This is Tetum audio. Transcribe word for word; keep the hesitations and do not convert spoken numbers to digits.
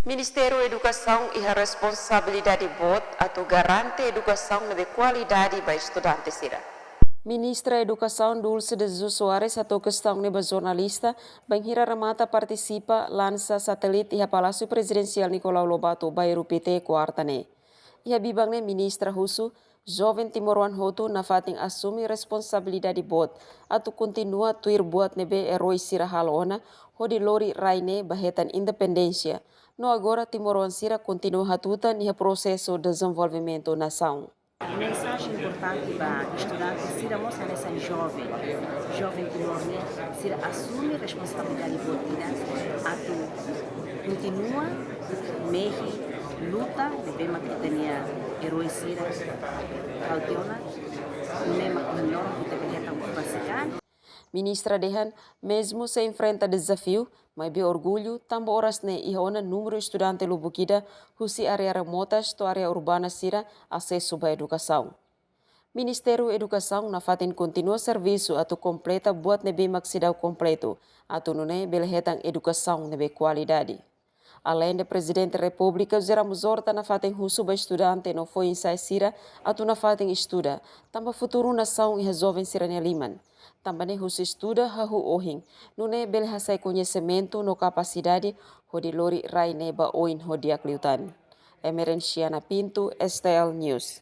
Ministériu Edukasaun iha responsabilidade boot atu garante edukasaun ne'ebé kualidade ba estudante sira. Ministra Edukasaun Dulce de Jesus Soares hato'o kestaun ne'e ba jornalista bainhira remata partisipa lansa satelit iha Palásiu Prezidensiál Nicolau Lobato, Bairru Pité, kuarta ne'e. Iha biban ne'e ministra husu joven timoroan hotu nafatin asume responsabilidade boot atu kontinua tuir buat ne'ebé eroi sira halo ona hodi lori rai ne'e ba hetan independénsia. No agora timoroan sira kontinua hatutan iha prosesu dezenvolvimentu nasaun. Mensajen importante ba estudante sira mós hanesan joven. Joven Timor ne'e sira asume responsabilidade boot ida atu kontinua mehi luta ne'ebé mak ita-nia eroi sira halo tiha ona, ne'e mak ohin loron ita bele hetan basikan. Ministra dehan, mezmu sei enfrenta dezafiu, maibé orgullu tanba oras ne'e iha ona númeru estudante lubuk ida husi área remotas to'o área urbana sira asesu ba edukasaun. Ministériu Edukasaun nafatin kontinua servisu atu kompleta buat ne'ebé mak seidauk kompletu, atu nune'e bele hetan edukasaun ne'ebé kualidade. Aleinde Prezidente Repúblika José Ramos Horta nafatin husu ba estudante no foin-sa'e sira atu nafatin estuda, tanba futuru nasaun iha joven sira-nia liman. Tanba ne'e husi estuda hahú ohin, nune'e bele hasai koñesimentu no kapasidade hodi lori rai ne'e ba oin ho di'ak liután. Emerenciana Pinto, S T L News.